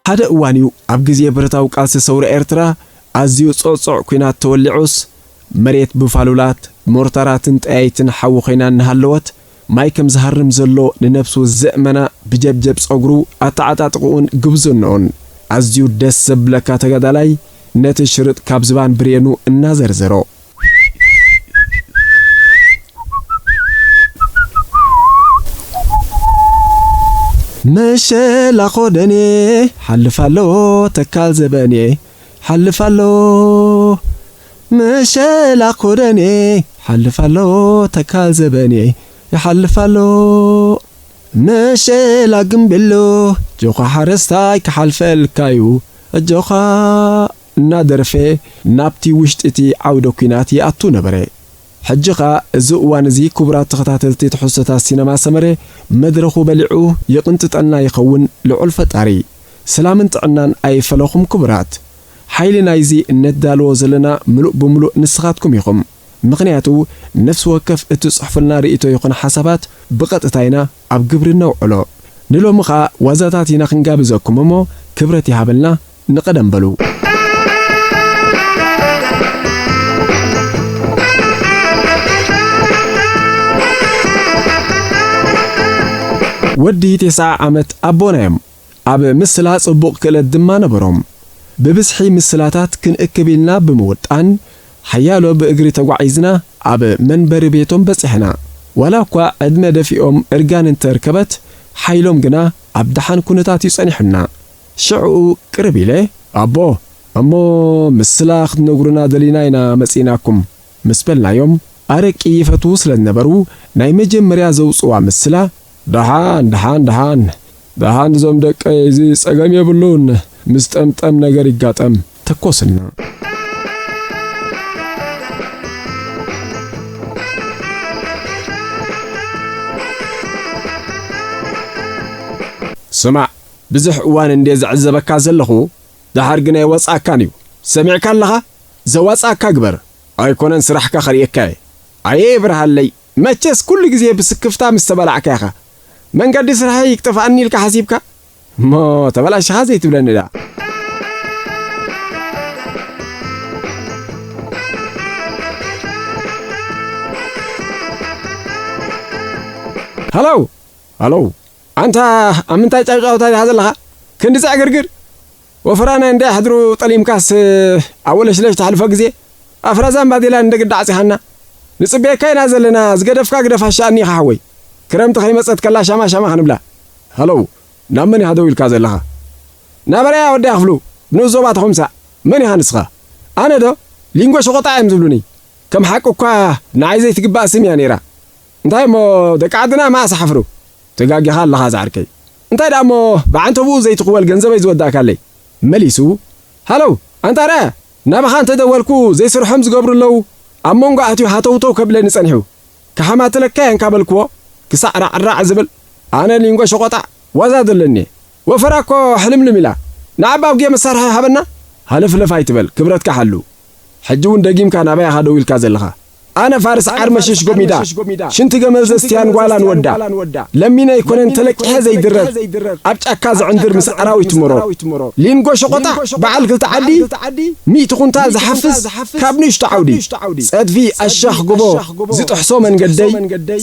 ሓደ እዋን እዩ፣ ኣብ ግዜ ብረታዊ ቃልሲ ሰውራ ኤርትራ ኣዝዩ ጾዕጾዕ ኲናት ተወሊዑስ፣ መሬት ብፋሉላት፣ ሞርታራትን ጠያይትን ሓዊ ኮይና እናሃለወት፣ ማይ ከም ዝሃርም ዘሎ ንነብሱ ዘእመና ብጀብጀብ ጸጉሩ ኣተዓጣጥቕኡን ግብዝንኡን ኣዝዩ ደስ ዘብለካ ተጋዳላይ፣ ነቲ ሽርጥ ካብ ዝባን ብሬኑ እናዘርዘሮ። መሸላ ኮደኔ ሓልፍ ኣሎ ተካል ዘበኔ ሓልፍ ኣሎ። መሸላ ኮደኔ ሓልፍ ኣሎ ተካል ዘበኔ ይሓልፍ ኣሎ። መሸላ ግምብሎ ጆኻ ሓረስታይ ክሓልፈልካዩ ኣጆኻ እናደረፈ ናብቲ ውሽጢ እቲ ዓውደ ኲናት ይኣቱ ነበረ። ሕጂ ኸኣ እዚ እዋን እዚ ክቡራት ተኸታተልቲ ትሕዝቶታት ሲነማ ሰመረ መድረኹ በሊዑ ይቕንጥጠልና ይኸውን ልዑል ፈጣሪ። ሰላምን ጥዕናን ኣይፈለኹም ክቡራት። ሓይሊ ናይዚ እነዳልዎ ዘለና ምሉእ ብምሉእ ንስኻትኩም ኢኹም። ምኽንያቱ ነፍሲ ወከፍ እትጽሕፉልና ርእይቶ ይኹን ሓሳባት ብቐጥታ ኢና ኣብ ግብሪ ነውዕሎ። ንሎሚ ኸኣ ዋዛታት ኢና ክንጋብዘኩም እሞ ክብረት ይሃበልና። ንቐደም በሉ። ወዲ ተስዓ ዓመት ኣቦና እዮም። ኣብ ምስላ ጽቡቕ ክእለት ድማ ነበሮም። ብብዝሒ ምስላታት ክንእክብ ኢልና ብምውጣን፣ ሓያሎ ብእግሪ ተጓዒዝና ኣብ መንበሪ ቤቶም በጺሕና። ዋላ እኳ ዕድመ ደፊኦም እርጋን እንተርከበት፣ ሓይሎም ግና ኣብ ደሓን ኩነታት እዩ ጸኒሑና። ሽዕኡ ቅርብ ኢለ፣ "ኣቦ፣ እሞ ምስላ ክትነግሩና ደሊና ኢና መጺእናኩም" ምስ በልናዮም፣ ኣረቂ ይፈትዉ ስለ ዝነበሩ፣ ናይ መጀመርያ ዘውጽዋ ምስላ፣ "ደሓን፣ ደሓን፣ ደሓን፣ ደሓን እዞም ደቀይ እዚ ጸገም የብሉን፣ ምስ ጠምጠም ነገር ይጋጠም" ተኮስልና። ስማዕ፣ ብዙሕ እዋን እንድየ ዝዕዘበካ ዘለኹ፣ ደሓር ግን ኣይወጻእካን እዩ። ሰሚዕካ ኣለኻ? ዘዋጻእካ ግበር። ኣይኮነን ስራሕካ ከርእየካ እየ። ኣየ ይብርሃለይ፣ መቸስ ኩሉ ግዜ ብስክፍታ ምስ ተበላዕካ ኢኻ። መንገዲ ስራሐይ ይጥፍኣኒ ኢልካ ሓሲብካ? እሞ ተበላሽኻ ዘይትብለኒ ደኣ። ሃሎ፣ ሃሎ። ኣንታ ኣብ ምንታይ ጫውጫውታ ዲኻ ዘለኻ? ክንዲ ዘዕግርግር? ወፈራና እንዳ ሕድሩ ጠሊምካስ ኣብ ወለሽለሽ ተሕልፎ ግዜ? ኣፍራዛን ባዴላን እንደ ግዳ ዓጺኻና። ንጽበየካ ኢና ዘለና፣ ዝገደፍካ ግደፍ ኣሻኣኒ ኢኻ ሓወይ። ክረምቲ ከይመጸት ከላ ሻማ ሻማ ክንብላ። ሃሎ፣ ናብ መን ኢኻ ደው ኢልካ ዘለኻ? ናበረያ ወዲ ኣኽፍሉ፣ ንኡስ ዞባ ተኹምሳ። መን ኢኻ ንስኻ? ኣነ ዶ? ሊንጎ ሸቖጣ እዮም ዝብሉኒ። ከም ሓቂ እኳ ንዓይ ዘይትግባእ ስም እያ ነይራ። እንታይ እሞ ደቂ ዓድና መኣስ ሓፍሩ? ተጋጊኻ ኣለኻ ዝዓርከይ። እንታይ ደኣ እሞ ብዓንተብኡ ዘይትኽወል ገንዘበይ ዝወዳእካለይ? መሊሱ፣ ሃለው፣ ኣንታ ርኣ፣ ናባኻ እንተደወልኩ ዘይስርሖም ዝገብሩ ኣለዉ። ኣብ መንጎ ኣትዩ ሃተውተው ከብለኒ ጸኒሑ። ክሓማትለካ እየ እንካ በልክዎ፣ ክሳዕ ራዕራዕ ዝብል። ኣነ ሊንጎ ሸቖጣዕ ዋዛ ዘለኒ። ወፈራ እኮ ሕልምልም ኢላ። ንዓባ ኣብ ጌ መሳርሒ ሃበና። ሃለፍለፍ ኣይትበል፣ ክብረትካ ሓሉ። ሕጂ እውን ደጊምካ ናበይ ኢኻ ደው ኢልካ ዘለኻ? ኣነ ፋርስ ዓርመሽሽ ጎሚዳ፣ ሽንቲ ገመል ዘስትያን ጓላን ወዳ። ለሚነ ኣይኮነን ተለቂሐ ዘይድረር፣ ኣብ ጫካ ዝዕንድር ምስ ኣራዊት ምሮ። ሊንጎ ሸቖጣ በዓል ክልተ ዓዲ፣ ሚእቲ ኩንታል ዝሓፍስ ካብ ንእሽቶ ዓውዲ። ጸድፊ ኣሻኽ ጎቦ ዝጥሕሶ መንገደይ፣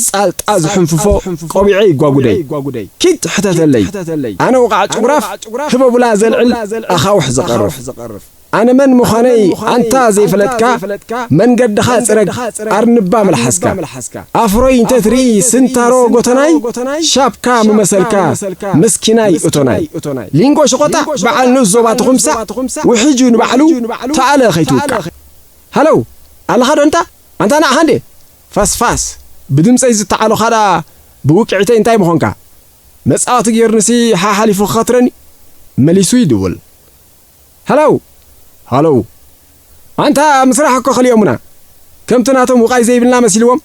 ጻልጣ ዝሕንፍፎ ቆቢዐይ ጓጉደይ። ኪድ ሕተተለይ። ኣነ ወቓዕ ጭጉራፍ፣ ህበቡላ ዘልዕል ኣኻውሕ ዝቐርፍ። ኣነ መን ምዃነይ ኣንታ ዘይፈለጥካ፣ መንገድኻ ጽረግ ኣርንባ መልሓስካ። ኣፍሮይ እንተ ትርኢ ስንታሮ ጎተናይ፣ ሻብካ ምመሰልካ መስኪናይ እቶናይ። ሊንጎ ሸቖጣ በዓል ንኡስ ዞባ ተኹምሳ፣ ውሕጅ ንባዕሉ ተኣለ ከይትውቃዕ። ሃለው፣ ኣለኻ ዶ እንታ? ኣንታ ንዓኻ እንዴ? ፋስፋስ፣ ብድምፀይ ዝተዓሎኻ ደኣ ብውቅዒተይ እንታይ ምኾንካ? መጻወቲ ገይሩንሲ ሓሓሊፉ ክኸትረኒ መሊሱ ይድውል። ሃለው! ሃለው! ኣንታ ምስራሕ እኮ ከሊኦሙና። ከምቲ ናቶም ውቓይ ዘይብልና መሲልዎም።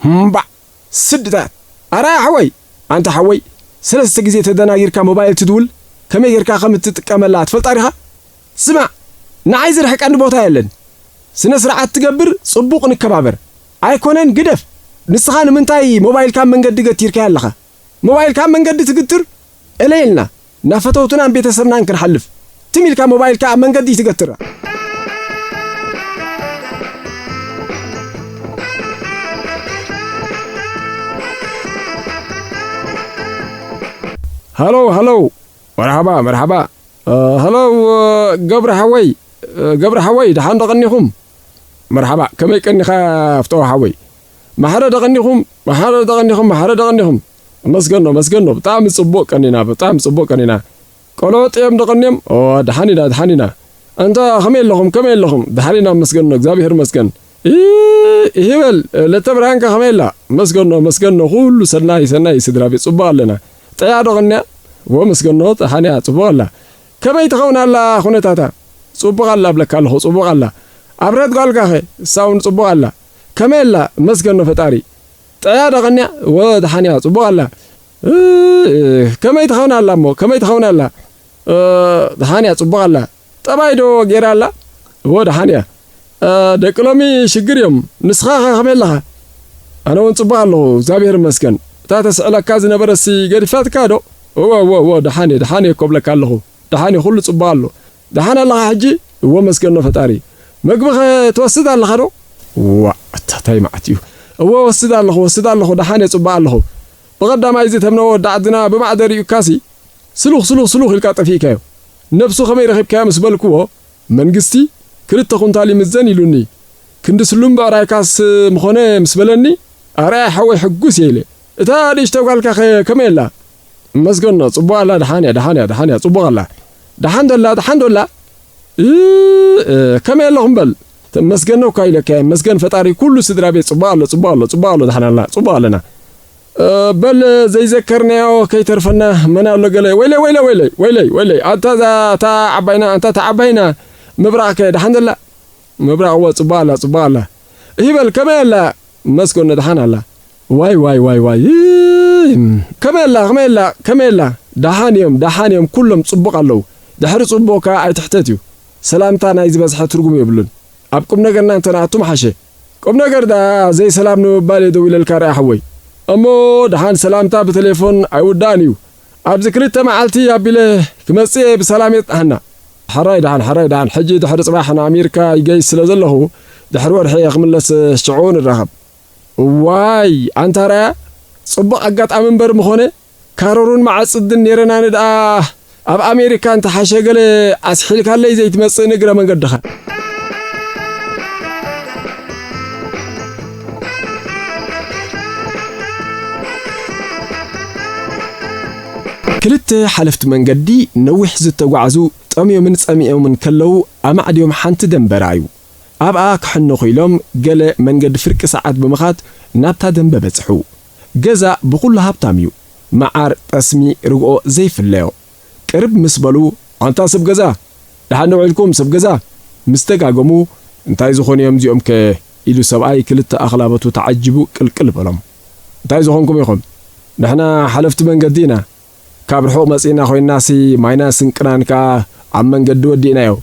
እምባዕ! ስድታት! ኣረ ሓወይ! ኣንታ ሓወይ! ሰለስተ ግዜ ተደናጊርካ ሞባይል ትድውል፣ ከመይ ጌርካ ከም እትጥቀመላ ትፈልጣ ዲኻ? ስማዕ! ንዓይ ዝርሕቀኒ ቦታ የለን። ስነ ስርዓት ትገብር፣ ጽቡቕ ንከባበር። ኣይኮነን ግደፍ! ንስኻ ንምንታይ ሞባይልካ ኣብ መንገዲ ገቲርካያ ኣለኻ? ሞባይልካ ኣብ መንገዲ ትግትር? እለየልና። ናብ ፈተውትናን ቤተሰብናን ክንሓልፍ። ትም ኢልካ ሞባይልካ ኣብ መንገዲ ትገትራ። ሃሎ፣ ሃሎ። መርሓባ፣ መርሓባ። እ፣ ሃሎ፣ እ፣ ገብረ ሓወይ፣ እ፣ ገብረ ሓወይ፣ ደሓን ዶ ቀኒኹም? መርሓባ፣ ከመይ ቀኒኻ ፍተው ሓወይ? ማሕረ ዶ ቀኒኹም? ማሕረ ዶ ቀኒኹም? ማሕረ ዶ ቀኒኹም? መስገኖ፣ መስገኖ፣ ብጣዕሚ ጽቡቕ ቀኒና፣ ብጣዕሚ ጽቡቕ ቀኒና። ቆልዑ ጥዮም ዶ ቀንዮም? ኦ፣ ደሓን ኢና፣ ደሓን ኢና። እንታ ከመይ ኣለኹም? ከመይ ኣለኹም? ደሓን ኢና፣ መስገኖ፣ እግዚኣብሔር መስገን። እ፣ ይበል፣ ለተ ብርሃንከ ከመይ ኣላ? መስገኖ፣ መስገኖ፣ ኩሉ ሰናይ፣ ሰናይ ስድራ ቤት፣ ጽቡቕ ኣለና። ጠያ ዶ ቀንያ? ወ መስገኖ፣ ደሓን እያ፣ ጽቡቕ ኣላ። ከመይ ትኸውን ኣላ ኩነታታ? ጽቡቕ ኣላ እብለካ ኣለኹ፣ ጽቡቕ ኣላ። ኣብረት ጓልካኸ? እሳ እውን ጽቡቕ ኣላ። ከመይ ኣላ? መስገኖ ፈጣሪ። ጠያ ዶ ቀንያ? ወ ደሓን እያ፣ ጽቡቕ ኣላ። እ፣ ከመይ ትኸውን ኣላ እሞ? ከመይ ትኸውን ኣላ? እ፣ ደሓን እያ፣ ጽቡቕ ኣላ። ጠባይ ዶ ገይራ ኣላ? እወ፣ ደሓን እያ። እ፣ ደቂ ሎሚ ሽግር እዮም። ንስኻ ኸ ከመይ ኣለኻ? ኣነ እውን ጽቡቕ ኣለኹ፣ እግዚኣብሔር ይመስገን። እታ ተስዕለካ ዝነበረሲ ገዲፋትካ ዶ? እወ፣ እወ፣ እወ፣ ደሓን እየ፣ ደሓን እየ እኮ እብለካ ኣለኹ። ደሓን እየ፣ ኩሉ ጽቡቕ ኣሎ። ደሓን ኣለኻ ሕጂ? እወ፣ መስገኖ ፈጣሪ። መግቢ ኸ ትወስድ ኣለኻ ዶ? ዋእ፣ ኣታ ታይ መዓት እዩ። እወ፣ ወስድ ኣለኹ፣ ወስድ ኣለኹ፣ ደሓን እየ፣ ጽቡቕ ኣለኹ። ብቐዳማይ እዚ ተምነዎ ወዲ ዓድና ብማዕደ ሪኡካሲ፣ ስሉኽ፣ ስሉኽ፣ ስሉኽ ኢልካ ጠፊእካዮ። ነብሱ ከመይ ረኺብካዮ ምስ በልክዎ፣ መንግስቲ ክልተ ኩንታል ይምዘን ኢሉኒ። ክንዲ ስሉም ብዕራይካስ ምኾነ ምስ በለኒ፣ ኣርኣያ ሓወይ ሕጉስ እየ ኢለ። እታ ንእሽቶ ጓልካኸ ከመይ ኣላ? መስገኖ፣ ጽቡቕ ኣላ፣ ደሓን እያ፣ ደሓን እያ፣ ደሓን እያ፣ ጽቡቕ ኣላ። ደሓን ዶ ኣላ፣ ደሓን ዶ ኣላ? እ፣ እ፣ ከመይ ኣለኹም በል? መስገኖ እኳ ኢለካ እየ፣ መስገን ፈጣሪ፣ ኩሉ ስድራ ቤት ጽቡቕ ኣሎ፣ ጽቡቕ ኣሎ፣ ጽቡቕ ኣሎ፣ ደሓን ኣላ፣ ጽቡቕ ኣለና። እ፣ በል ዘይዘከርናዮ ከይተርፈና፣ መን ኣሎ ገለ? ወይለይ፣ ወይለይ፣ ወይለይ፣ ወይለይ፣ ወይለይ። ኣንታ እዛ፣ እታ ዓባይና፣ ኣንታ እታ ዓባይና ምብራቕከ ደሓን ዘላ? ምብራቕ እወ፣ ጽቡቕ ኣላ፣ ጽቡቕ ኣላ። እሂ በል፣ ከመይ ኣላ? መስገኖ ደሓን ኣላ። ዋይ፣ ዋይ፣ ዋይ፣ ዋይ። እም፣ ከመይ ኣላ፣ ከመይ ኣላ፣ ከመይ ኣላ? ደሓን እዮም፣ ደሓን እዮም፣ ኩሎም ጽቡቕ ኣለዉ። ድሕሪ ጽቡቕ ከኣ ኣይትሕተት እዩ። ሰላምታ ናይ ዝበዝሐ ትርጉም የብሉን። ኣብ ቁም ነገርና እንተንኣቱ ምሓሸ። ቁም ነገር ደኣ ዘይሰላም ንምባል እየ ደዊለልካ ርኣ ሓወይ። እሞ ደሓን ሰላምታ ብቴሌፎን ኣይውዳእን እዩ። ኣብዚ ክልተ መዓልቲ ኣቢለ ክመጽእ እየ ብሰላም የጽንሓና። ሕራይ ደሓን፣ ሕራይ ደሓን። ሕጂ ድሕሪ ጽባሕ ንኣሜሪካ ይገይሽ ስለ ዘለኹ ድሕሪ ወርሒ እየ ክምለስ ሽዑ ንራኸብ። እዋይ ኣንታ ርኣያ ጽቡቕ ኣጋጣሚ እምበር ምኾነ። ካሮሩን መዓጽድን ኔረና ንድኣ ኣብ ኣሜሪካ እንተሓሸ ገለ ኣስሒልካለይ ዘይትመጽእን እግረ መንገድኻ። ክልተ ሓለፍቲ መንገዲ ነዊሕ ዝተጓዕዙ ጠምዮምን ጸሚኦምን ከለዉ ኣማዕድዮም ሓንቲ ደንበ ረኣዩ። ኣብኣ ክሕንኹ ኢሎም ገለ መንገዲ ፍርቂ ሰዓት ብምኻድ ናብታ ደንበ በጽሑ። ገዛ ብኹሉ ሃብታም እዩ። መዓር፣ ጠስሚ፣ ርግኦ ዘይፍለዮ። ቅርብ ምስ በሉ፣ ኣንታ ሰብ ገዛ፣ ደሓን ዶ ውዒልኩም ሰብ ገዛ? ምስ ተጋገሙ፣ እንታይ ዝኾኑ እዮም እዚኦምከ? ኢሉ ሰብኣይ ክልተ ኣኽላበቱ ተዓጂቡ ቅልቅል በሎም። እንታይ ዝኾንኩም ኢኹም? ንሕና ሓለፍቲ መንገዲ ኢና። ካብ ርሑቕ መጺእና ኮይንናሲ ማይና ስንቅናን ከኣ ኣብ መንገዲ ወዲእናዮ።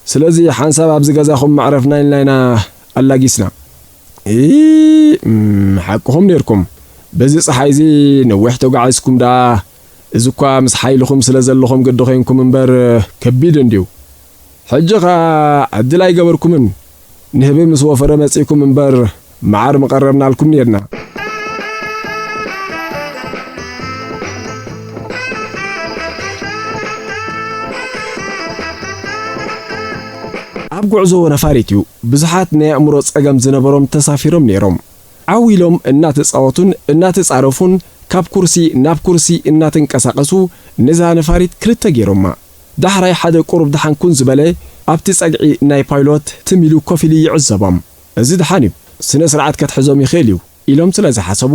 ስለዚ ሓንሳብ ኣብዚ ገዛኹም መዕረፍና ኢልና ኢና ኣላጊስና። ኢ፣ እም፣ ሓቅኹም ኔርኩም። በዚ ጸሓይዚ ነዊሕ ተጓዒዝኩም ደኣ፣ እዚ እኳ ምስ ሓይልኹም ስለ ዘለኹም ግዲ ኾይንኩም እምበር ከቢድ እንድዩ። ሕጂ ኸኣ ዕድል ኣይገበርኩምን። ንህቢ ምስ ወፈረ መጺእኩም እምበር መዓር ምቐረብናልኩም ኔርና። ኣብ ጉዕዞ ነፋሪት እዩ ብዙሓት ናይ ኣእምሮ ጸገም ዝነበሮም ተሳፊሮም ነይሮም። ዓው ኢሎም እናተጻወቱን እናተጻረፉን ካብ ኩርሲ ናብ ኩርሲ እናተንቀሳቐሱ ነዛ ነፋሪት ክልተ ገይሮማ። ዳሕራይ ሓደ ቁሩብ ደሓን ኩን ዝበለ ኣብቲ ጸግዒ ናይ ፓይሎት ትም ኢሉ ኮፍ ኢሉ ይዕዘቦም። እዚ ደሓን እዩ፣ ስነ ስርዓት ከትሕዞም ይኽእል እዩ ኢሎም ስለ ዝሓሰቡ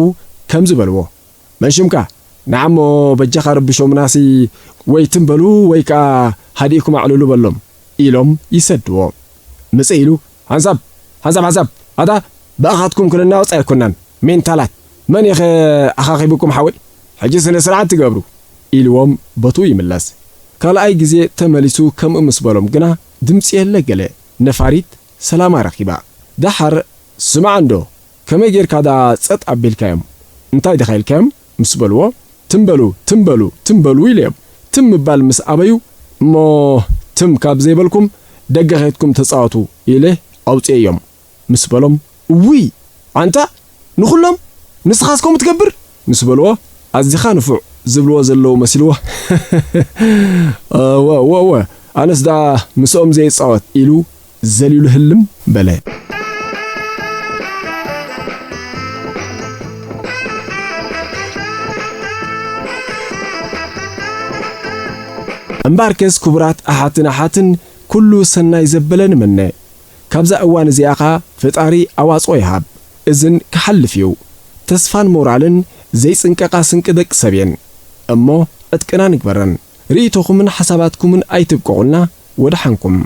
ከምዚ በልዎ። መን ሽምካ? ንዓሞ በጃኻ ረብሾምናሲ ወይ ትም በሉ ወይ ከኣ ሃዲእኩም ኣዕልሉ በሎም ኢሎም ይሰድዎ። ምጽእ ኢሉ፣ ሓንሳብ፣ ሓንሳብ፣ ሓንሳብ፣ ኣታ ብኣኻትኩም ክንናወጽ ኣይኮናን፣ ሜንታላት። መን ኢኸ ኣኻኺብኩም ሓወይ? ሕጂ ስነ ስርዓት ትገብሩ ኢልዎም በቱ ይምለስ። ካልኣይ ግዜ ተመሊሱ ከምኡ ምስ በሎም ግና ድምጺ የለ ገለ። ነፋሪት ሰላማ ረኺባ። ደሓር ስማዕ እንዶ፣ ከመይ ጌርካ ደኣ ጸጥ ኣቢልካዮም? እንታይ ዲኻ ኢልካዮም? ምስ በልዎ፣ ትም በሉ፣ ትም በሉ፣ ትም በሉ ኢለዮም። ትም ምባል ምስ ኣበዩ፣ እሞ ትም ካብ ዘይበልኩም ደገ ኸይድኩም ተጻወቱ ኢለ ኣውጽኤዮም ምስ በሎም፣ እውይ ኣንታ ንኹሎም ንስኻስ ከምኡ ትገብር ምስ በልዎ፣ ኣዚኻ ንፉዕ ዝብልዎ ዘለዉ መሲልዎ፣ እወ እወ እወ ኣነስ ደኣ ምስኦም ዘይጻወት ኢሉ ዘሊሉ ህልም በለ። እምበኣርከስ ክቡራት ኣሓትን ኣሓትን ኩሉ ሰናይ ዘበለ ንመነ። ካብዛ እዋን እዚኣ ኸኣ ፈጣሪ ኣዋጽኦ ይሃብ። እዝን ክሓልፍ እዩ። ተስፋን ሞራልን ዘይጽንቀቓ ስንቂ ደቂ ሰብ እየን። እሞ ዕጥቅና ንግበረን። ርእይቶኹምን ሓሳባትኩምን ኣይትብቀቑልና። ወደሓንኩም።